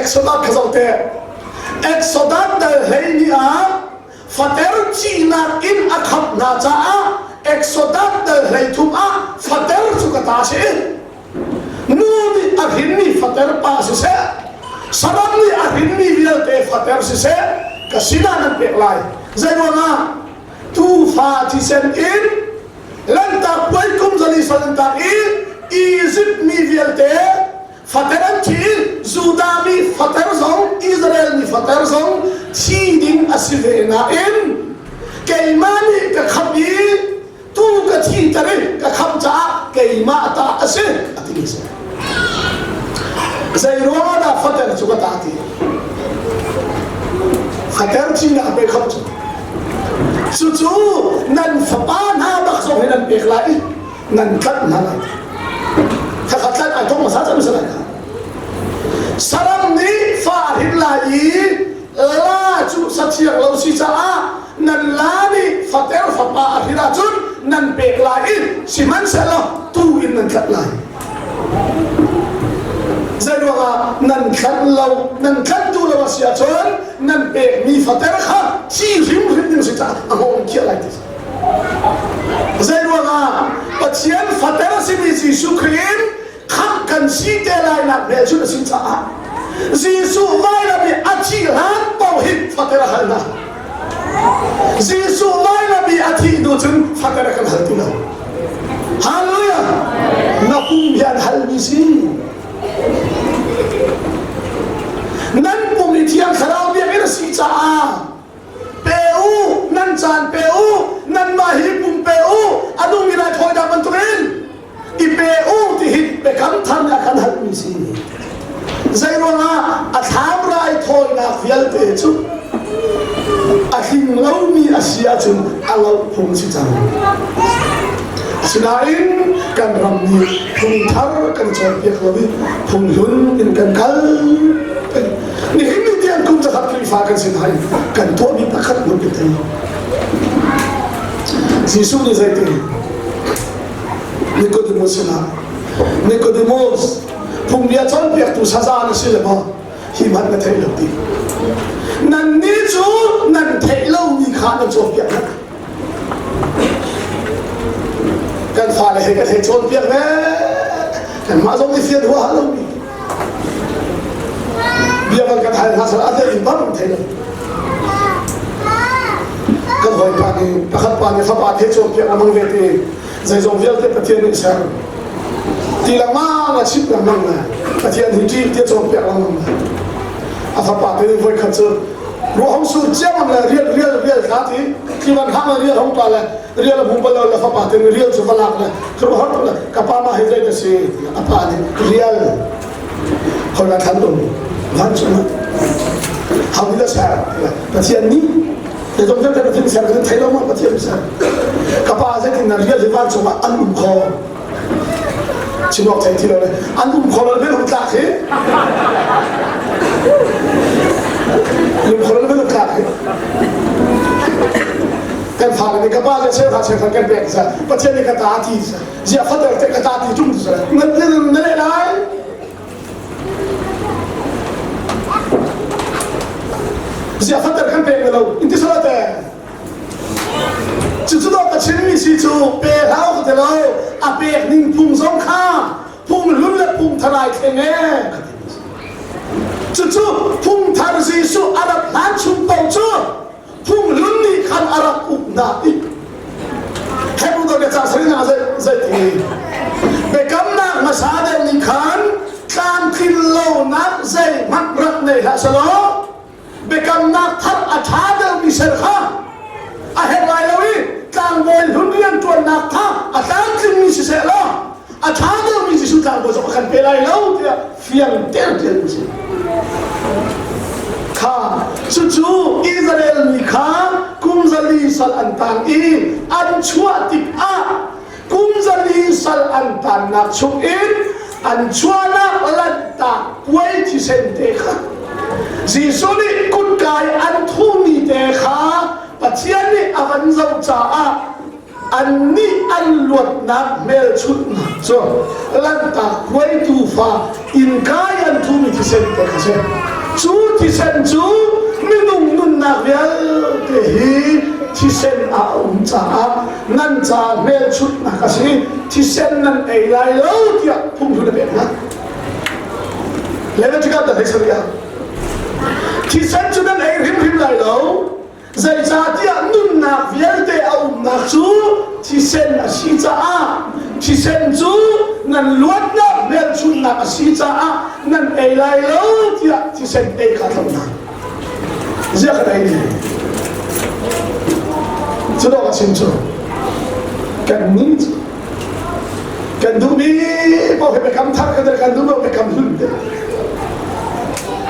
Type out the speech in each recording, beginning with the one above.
Exodus kha zoh te. Exodus dal 12 ah fater thihnak in a khamh hna caah Exodus dal 13 ah fater cu ka ta si. Nu nih a hrinmi fater pa siseh, saram nih a hrinmi vialte fater siseh, ka sinah nan pek lai. Zeiruangah? Tuufa thisen in Lanhtak puai kum 4 sal an tak i Izipt mi vialte fater an thi i Judah mi fater zong Israel mi fater zong thi ding a si ve nain keimah nih ka khamh i tu ka thiter i ka khamh caah keimah ta a si a ti mi si. Zei ruangah dah fater cu ka ta ti? Fater thinak pe khamh cu. Cucu nan fapa hna bak zong hi nan pek lai i nan tlanh hna lai. Khakha tlanh ai thong hmasa cang si lai kha. Saram nih fa a hrin lai i la cu sathiang lo si caah nan la nih fater fapa a hrin ahcun nan pek lai i sihmanhsehlaw tu in nan tlanh lai. Zeiruangah nan tlanh lo, nan tlanh duh lo a si ahcun nan pekmi fater kha thi hrimhrim ding si caah a hngawng in khiah lai ti. Zeiruangah Pathian fater a simi Jesuh Khrih in khamh kan si te lainak hmelchunh a si caah Jesuh vailam i a thih hlan paoh hi fater a hal hna. Jesuh vailam i a thih hnu cun fater a kan hal ti lo. Hallelujah! Na pum hi an halmi si. Nan pum i Thiang Thlarau biakinn a si caah pe u, nan caan pe u, nanmah hi pum pe u, a nungmi raithawinak bantukin i pe u ti hi biakam thar nih a kan halmi si. Zeiruangah a thlam raithawinak vialte cu a tling lomi a si ahcun a loh phung si cang. Asinain kan ram nih phung thar kan cawnpiak lo i phung hlun in kan kal. Nihin ni tiang kum zakhat Khrihfa kan si nain kan tuahmi pakhat hmanh kan thei lo. Jesuh nih zeitin Nicodemus sinah Nicodemus phungbia cawnpiaktu saza na si le maw hi hmanh na theih lo ti nannih cu nan theih lomi kha nan cawnpiak hna kan fale he kan hei cawnpiak ve kanmah zong nih fian huaha lomi bia kan kan hal hna sal a theih in bang thei lo kan hawipa nih pakhat pa nih fapa the cawnpiak a hmang ve ti zeizong vialte Pathian nih ser ti lengmang a chimh lengmang le Pathian hi ṭih ti a cawnpiak lengmang le a fapa te nih voikhat cu ruah hong sur ciammam le rial rial rial thla ti tlivan hang le rial hong tla le rial a hmu bal lo le fapa te nih rial cu va lak le ruah hong le ka pa mah hi zei na si a pa nih rial hoi la thlan um vancung ah hau nih dah ser Pathian nih zeizong vialte Pathian ser kan thei lo ma Pathian ser ka pa zeitin na rial hi vancung ah an um kho chim awk thei ti lo le an um kho lo men hung tlak hi um kho lo men hung tlak hi kan fale nih ka pa le cheuhra cheukhat kan pek sa Pathian nih ka ta ti sa zia fater te ka ta ti tung sa na na le lai Zia fater kan pek lo in ti sala te Cucu dawh ka chimmi si cu pe hlau ka ti lo a pek ning phung zong kha phung hlun le phung thar ai thleng e ka ti Cucu phung thar Jesuh a rat hlan chung paoh cu phung hlun nih khan a rak uk hna i Hebrew dawh biacang sarihnak ah zei ti biakamnak hmasa deuh nih khan tlamtlin lonak zeihmanh rak nei hlah selaw biakamnak thar a ṭha deuhmi ser kha a herh lai lo i tlangbawi hlun rianṭuannak kha a tlamtlingmi siseh law a ṭha deuhmi Jesuh tlangbawi zong a kan pe lai lo tiah fiang tein ṭial a si. Kha cucu Israel mi kha kum 400 sal an tang i an chuah tikah kum 400 sal an tannak chungin an chuahnak lanhtak puai thisen te kha Jesuh nih kutkai an thumi te kha Pathian nih a van zoh caah annih an luatnak hmelchunhnak cu Lanhtak puai tuufa innkai an thumi thisen te kha si. Cu thisen cu minung nunnak vialte hi thisen ah a um caah nan ca hmelchunhnak a si. Thisen nan ei lai lo tiah phunghlun a pek hna. Leviticus dah hei sari ah thisen cu nan ei hrimhrim lai lo. Zeicahtiah nunnak vialte a umnak cu thisen a si caah thisen cu nan luatnak hmelchunhnak a si caah nan ei lai lo tiah thisen ei kha thlauh hna. Ziah kan ei ni? Cu dawh a chim cu kan nih cu kan duhmi paoh hi biakam thar kan kan duh lo biakam hlun te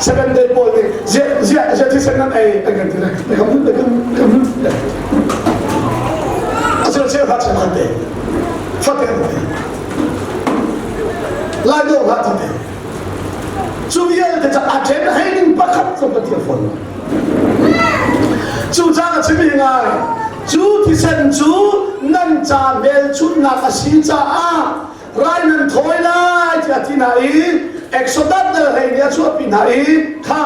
seven day pawl nih ziah ziah ziah thisen nan ei an kan ti le biakam hlun biakam biakam hlun a cheu cheu hlah cheu khat te fate an ti lai do hlah ti te cu vialte ca a ṭhen hei ding pakhat zong ka thiam fawn lo cu caah a chim hi ngai cu thisen cu nan ca hmelchunhnak a si caah rai nan thawi lai tiah a ti hna i Exodus dal hlei nih a chuahpi hna i kha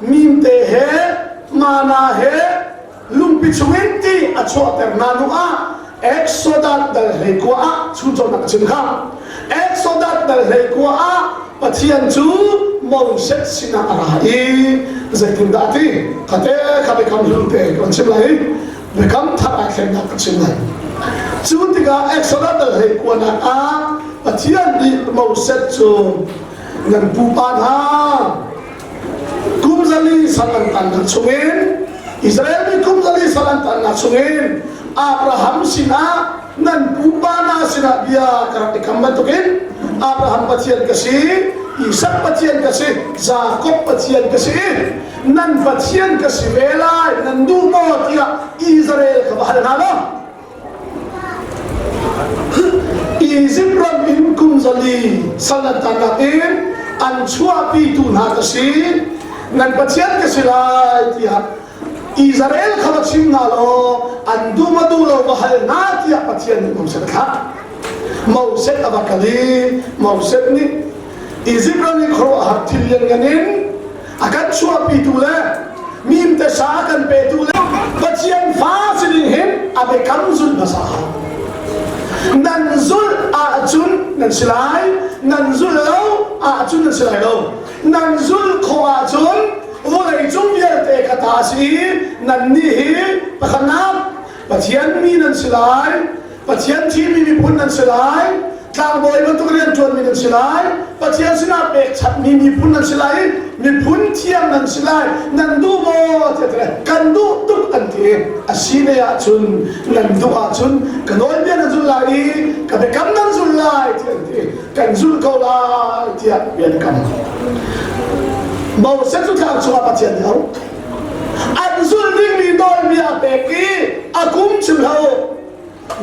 mimte he mana he lungpi chungin ti a chuahter hna hnu ah Exodus dal 19 ah chuncawnnak a chim kha. Exodus dal 19 ah Pathian cu Moses sinah a ra i zeitindah a ti? Khate kha biakam hlun te kan chim lai i biakam thar ah thlennak ka chim lai. Cu tikah Exodus dal 19 nak ah Pathian nih Moses cu nan pupa hna kum zali sal an tannak chungin Israel mi kum zali sal an tannak chungin Abraham sinah nan pupa hna sinah bia ka rak i kam bantukin Abraham Pathian ka si Isak Pathian ka si Jakob Pathian ka si nan Pathian ka si ve lai nan duh maw tiah Israel kha va hal hna law Izipt ram in kum zali sal an tannak in an chuahpitu hna ka si nan Pathian ka si lai tiah Israel kha va chim hna law an duh ma duh lo va hal hna tiah Pathian nih Moses a thlah. Moses a va kal i Moses nih Izipt ram i khuaruahhar thil lianngan in a kan chuahpitu le mimte sa a kan petu le Pathian fa si ding hin a biakam zulh hmasa hau. Nan zulh ahcun nan si lai, nan zulh lo ahcun nan si lai lo. Nan zulh khawh ahcun vawlei cung vialte ka ta a si i nannih hi pakhatnak Pathian mi nan si lai, Pathian thimmi miphun nan si lai, tlangbawi bantuk rian ṭuanmi nan si lai, Pathian sinah pekchanhmi miphun nan si lai i miphun thiang nan si lai, nan duh maw tiah ti kan duh tuk an ti i a si ne ahcun nan duh ahcun ka nawlbia nan zulh lai i ka biakam nan zulh lai tiah an ti kan zulh ko lai tiah bia an kam. Moses cu tlang cungah Pathian nih a auh. An zulh dingmi nawlbia a pek i a kum chim hlah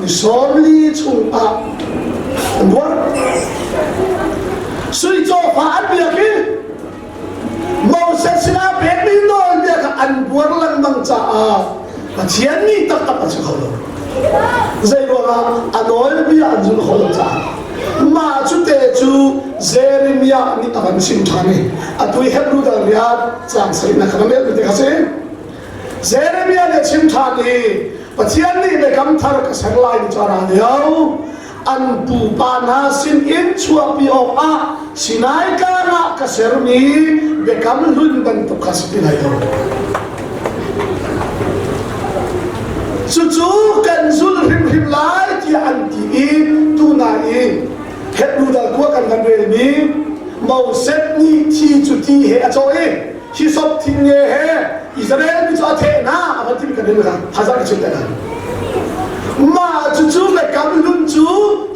ni 40 chungah an buar. Sui cawfa an biak i Moses sinah pekmi nawlbia kha an buar lengmang caah Pathian mi taktak an si kho lo. Zei ruangah a nawlbia an zul kho lo caah. Mah cu te cu Jeremiah nih a van chim ṭhan i atu i Hebrew dal riat caang sarihnak kha na rel te kha si. Jeremiah nih a chim ṭhan i Pathian nih biakam thar ka ser lai ni cu a ra lio. An pupa hna sin in chuahpi awkah Sinai tlang ah ka sermi biakam hlun bantuk kha si ti lai lo. Cucu kan zul hrimhrim lai tiah an ti i tuna i Hebrew dal kua kan van relmi Moses nih thi cu ti he a cawh i hisop thing nge he Israel mi cu a theh hna a van timi kan rel kha thazang ka chim te lai. Mah cucu biakam hlun cu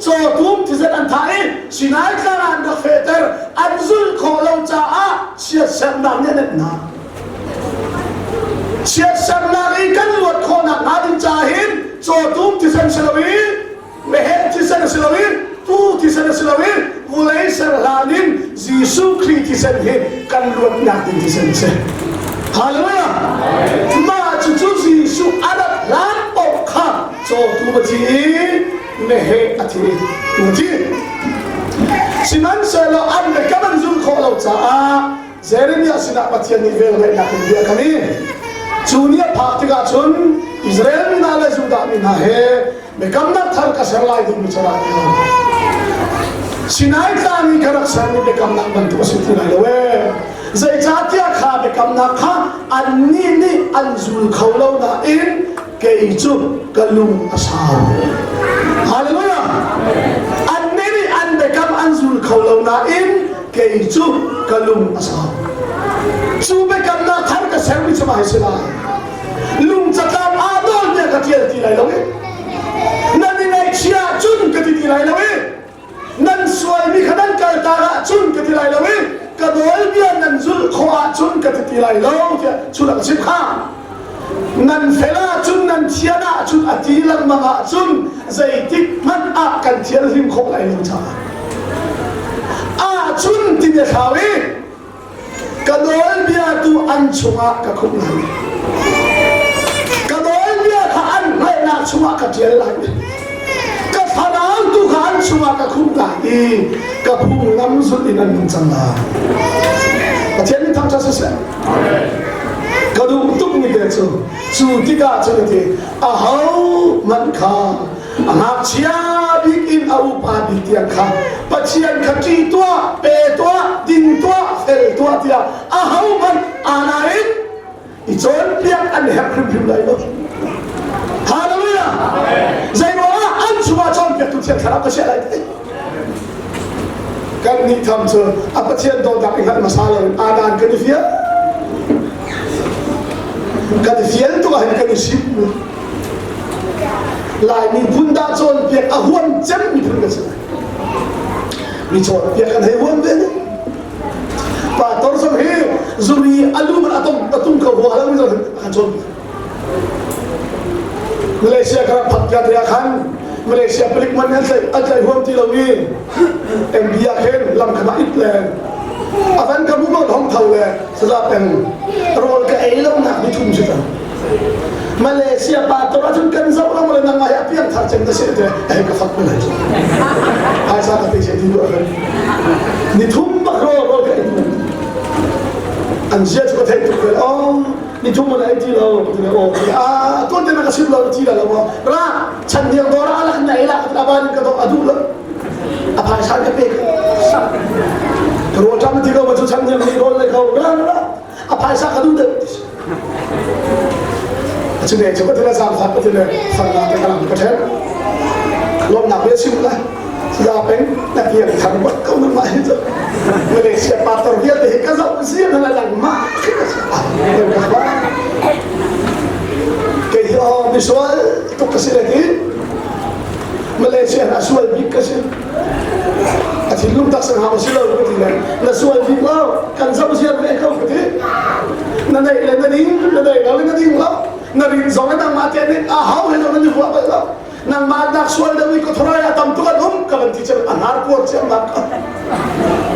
cawtum thisen an thah i Sinai tlang ah an rak fehter an zulh khawh lo caah chiatsernak nih a nenh hna. Chiatsernak i kan luat khawhnak hnga ding caah hin cawtum thisen si loin meheh thisen a si lo i tuu thisen a si lo i vulei ser hlan in Jesuh Khrih thisen hi kan luatnak ding thisen a si. Hallelujah! Mah cucu Jesuh a rat hlan paoh kha cawtu a thi i meheh a thi tu a thi. Sihmanhsehlaw an biakam an zulh khawh lo caah. Jeremiah sinah Pathian nih velngeihnak in bia kan i cu ni a phak tikah cun Israel mi hna le Judah mi hna he biakamnak thar ka ser lai dingmi cu rak Sinai tlang i ka rak sermi biakamnak bantuk a si ti lai lo ee. Zeicahtiah kha biakamnak kha annih nih an zul kho lo nain kei cu ka lung a sau. Hallelujah! Annih nih an biakam an zul kho lo nain kei cu ka lung a sau. Cu biakamnak thar ka sermi cu mah hi si lai. Lung catlap aa nawl bia ka ṭial ti lai lo i nan i ngaihchia ahcun ka ti ti lai lo i nan sualmi kha nan kaltak ahcun ka ti lai lo i ka nawlbia nan zulh khawh ahcun ka ti ti lai lo tiah cu rak chim kha nan fel ahcun nan thian ahcun a ti lengmang ahcun zeitik hmanh ah kan thianhlim khawh lai lo caah ahcun ti bia thlau i Ka nawlbia tu an chungah ka khumh lai. Ka nawlbia kha an hngalhnak chungah ka ṭial lai. Ka thlarau tu kha an chungah ka khumh lai i ka phunglam zulh in an nung cang lai. Pathian min thangṭhat siseh. Ka duh tukmi te cu cu tikah cun a ti aho hmanh kha A ngakchia bik in a upa bik tiang kha Pathian kha ṭih tuah, pe tuah, ding tuah, fel tuah tiah ahohmanh aa in i cawnpiak an herh hrimhrim lai lo. Hallelujah! Zeiruangah an chungah cawnpiaktu Thiang Thlarau ka chiah lai ti? Kan nih tham cu a Pathian dawtnak i hngalh hmasa lo in aa kan i fial. Kan i fial tuk ah hin kan i sim. Lai miphun dah cawnpiak a huam cem miphun kan si. Mi cawnpiak kan hei huam ve ni. Pastor zong hi zuri a lu man a tung a tung kho hua lo mi zong a kan cawnpiak. Malaysia ka rak phak ka te ah khan Malaysia palik man an tlaih an tlaih huam ti lo i MB ah khin lam kha it le a van ka mu bang hong tho le saza peng rawl ka ei lo nak ni thum si cang Malaysia pa tor ahcun kan zoh lo le nang ai a piang thar cem na si te hei ka fak me lai phaisa ka pe se ti duh ahcun ni thum bak rawl rawl ka ei an zia cu ka theih tuk ve oh ni thum an ei ti lo ti le oh a tuan te na ka sim lo ti la lo ra chan niang dor a lak na ei la ka ban ka do a duh lo a phaisa ka pe ka rawl ṭam ti ko ma cu chan niang ni rawl le ko ra ra a phaisa ka duh deuh cu ne cu ka tila zaangfah ka tile farna te kalam ka then lawmnak bia chim la za peng na pian thar bak ko na mah hi cu Malaysia pastor vialte hi ka zoh zia na lang mah khi ka ka ba kei hi oh misual tuk ka si le ti Malaysia na sual bik ka si a thinlung tak sang hau si lo ka ti le na sual bik lo kan zoh ziar ve ko ka ti na neih le na ding na neih lo le na ding lo na rin zong le nangmah te nih a hau he zong nan i huah bal lo nangmah nak sual deuh i ka thorai a tam tuk an um ka van ti cem a hnar kuar ciam mak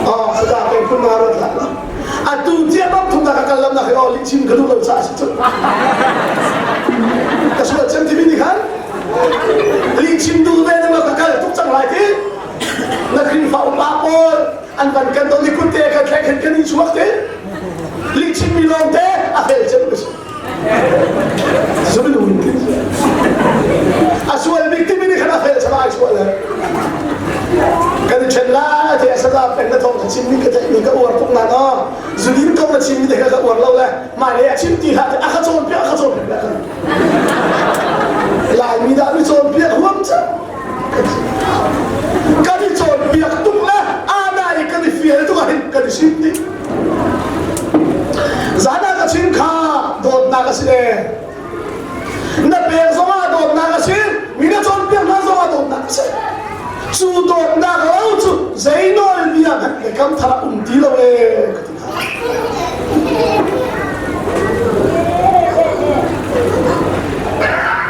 oh sada pe phun na rat hlah lo atu tia bang thung ka kal lam na he oh li chim ka duh lo cha si chu ka sual cem ti mi ni khan Lih chim duh ve na ka kal tuk cang lai ti. Na Khrihfa upa pawl an van kan don i kut te kan thlek hin kan i chuak ti. Lih chim mi lawng te a fel cem ka si. Zuminu ti. A sual bik timi nih khan a fel sama ai sual le. Kan i ṭhen la ti a saza peng na thawng ka chim mi ka theih mi ka uar tuk na no. Zudin ko na chim mi te kha ka uar lo le. Mai le a chim ti hlah ti a ka cawn piak a ka cawn piak Laimi dah mi cawnpiak huam cang. Kan i cawnpiak tuk le ana i kan i fial tuk ahhin kan i sim dih. Zan ah ka chim kha dawtnak a si le na pek zongah dawtnak a si mi na cawnpiak hna zongah dawtnak a si. Cu dawtnak lo cu zei nawlbia hmanh le kam thar ah um ti lo ee ka ti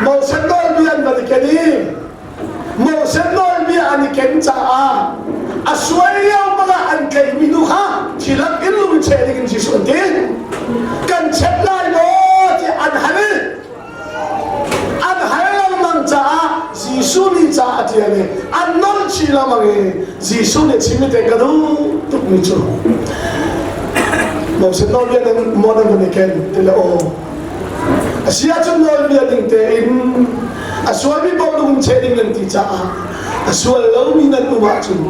Moses nawlbia an van i ken i Moses nawlbia an i ken caah a sual lio bangah an tleimi nu kha thilak in lung cheh ding in Jesuh an ti. Kan chep lai maw tiah an hal i an hal lengmang caah Jesuh nih ca a ṭial i an nolh chih lengmang i Jesuh nih chim te ka duh tukmi cu. Moses nawlbia nan maw nan kan i ken ti le aw. A si ahcun nawlbia ning tein a sualmi paoh lung cheh ding nan ti caah a sual lomi nan um ahcun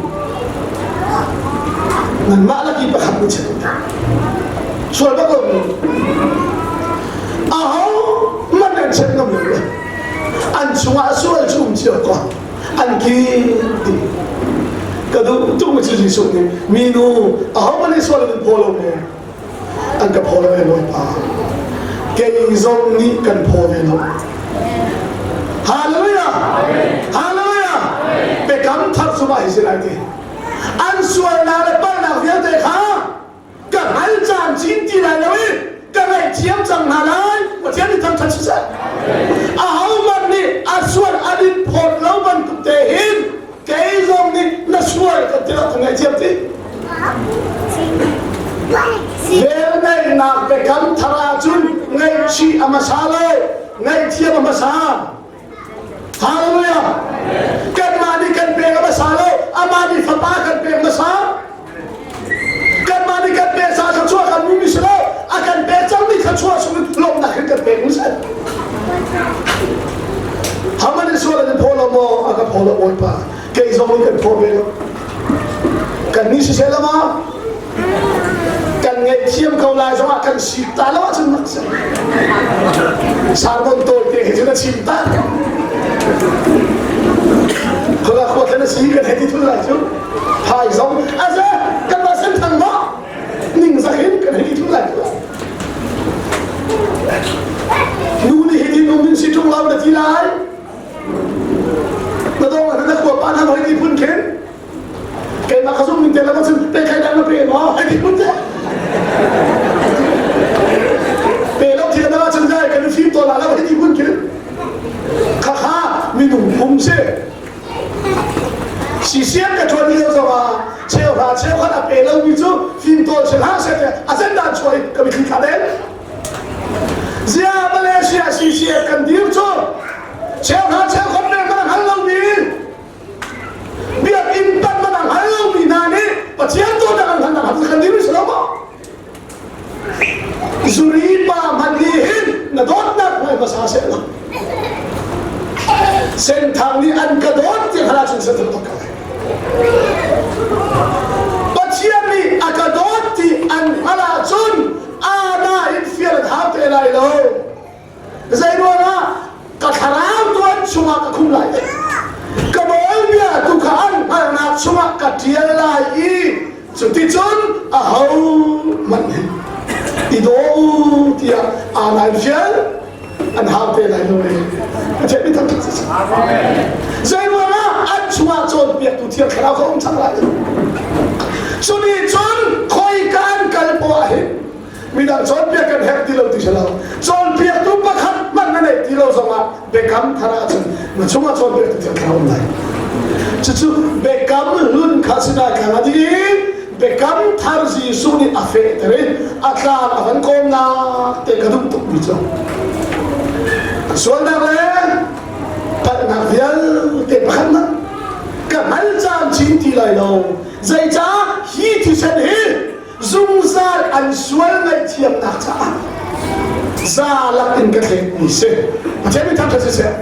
nanmah laki pakhat na cheh. Sual bak lomi aho man an cheh ngam lo. An chungah sual cu um cio ko. An ki ti. Ka duh tuk mi cu Jesuh nih minu aho man sual an phaw lo maw? An ka phaw lo e Bawipa. Kei zong nih kan phaw ve lo. Hallelujah! Hallelujah! Biakam thar cu mah hi si lai ti. An sualnak le palhnak vialte kha ka hngal caan cin ti lai lo i ka ngaihthiam cang hna lai. Pathian nih thangṭhat siseh. Ahohmanh nih a sual an in phawt lo bantuk te hin kei zong nih na sual kan ti lo ka ngaihthiam ti. Velngeihnak biakam thar ahcun ngaihchih a hmasa lo, ngaihthiam a hmasa. Hallelujah! Kanmah nih kan pek a hmasa lo, amah nih fapa kan pek hmasa. Kanmah nih kan pek sa thluachuah kan hmumi si lo, a kan pek cangmi thluachuah sung in lawmhnak hin kan pek mu si. Haman in sual an phaw lo maw? A ka phaw lo Bawipa. Kei zong nih kan phaw ve lo. Kan nih siseh lo maw? Kan ngaihthiam ko lai zongah kan sik ta lo ahcun mak si. Sarmon tawi te he cun a chim ta. Khua khua thlen a si kan hei ti thul lai cu. Phai zong a ze kan mah sen thang maw? Ning zakin kan hei ti thul lai cu. Nu nih hitin um in si ṭung lo na ti lai. Na dong na khua pa na hoi ti phun khin. Keimah ka zumh ning te lo cun pe khai dang na pe maw? Hei ti phun te. Pe lo thil na cun dai kan fim to la lo hei ti phun khin. Kha kha minung phung si. Sisiam ka ṭuan lio zongah cheuhra cheukhat a pe lomi cu fimtawl si hlah seh tiah a zendan chuah in ka mitthli thla den. Zia Malaysia CCF kan dir cu cheuhra cheukhat pek man a hngal lomi biakinn tan man a hngal lomi hna nih Pathian dawtnak an hngalnak kan dir si lo maw? Zuri pa hmanh nih hin na dawtnak hmai hmasa seh law Senthang nih an ka dawt ti hngal ahcun senthang tok ka lai. Pathian nih a ka dawt ti an hngal ahcun ana in fial an hau te lai lo. Zei ruangah ka thlarau tuan chungah ka khum lai. Ka nawlbia tu kha an hngalhnak chungah ka ṭial lai i cuticun aho hmanh nih i daw u tiah aa lai fial an hau te lai lo e. Pathian mi thangṭhat si Zei ruangah an chungah cawnpiaktu Thiang Thlarau kha um cang lai. Cu nih cun khoika an kal poah hin midang cawnpiak kan herh ti lo ti si lo cawnpiaktu pakhat hmanh na neih ti lo zongah biakam thar ahcun na chungah cawnpiaktu thiang thlarau um lai cucu biakam hlun kha sinai tlang a dih i biakam thar Jesuh nih a fehter i a tlang a van kawmnak te ka duh tuk mi cu sualnak le palhnak vialte pakhat hmanh ka hngal caan chin ti lai lo zeicah hi thisen hi zungzal an sual ngaihthiamnak caah za lak in ka thlekmi si Pathian mi thangṭhat siseh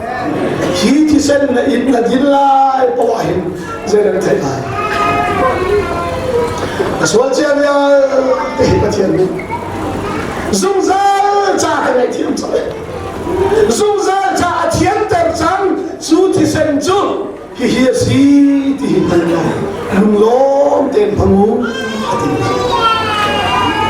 hi thisen na in na din lai poah hin zei nan theih lai a sual cia vialte hi Pathian nih zungzal ca ka ngaihthiam cang zungzal ca a thianter cang cu thisen cu hihi a si ti hi hngal law lunglawm tein hmang u.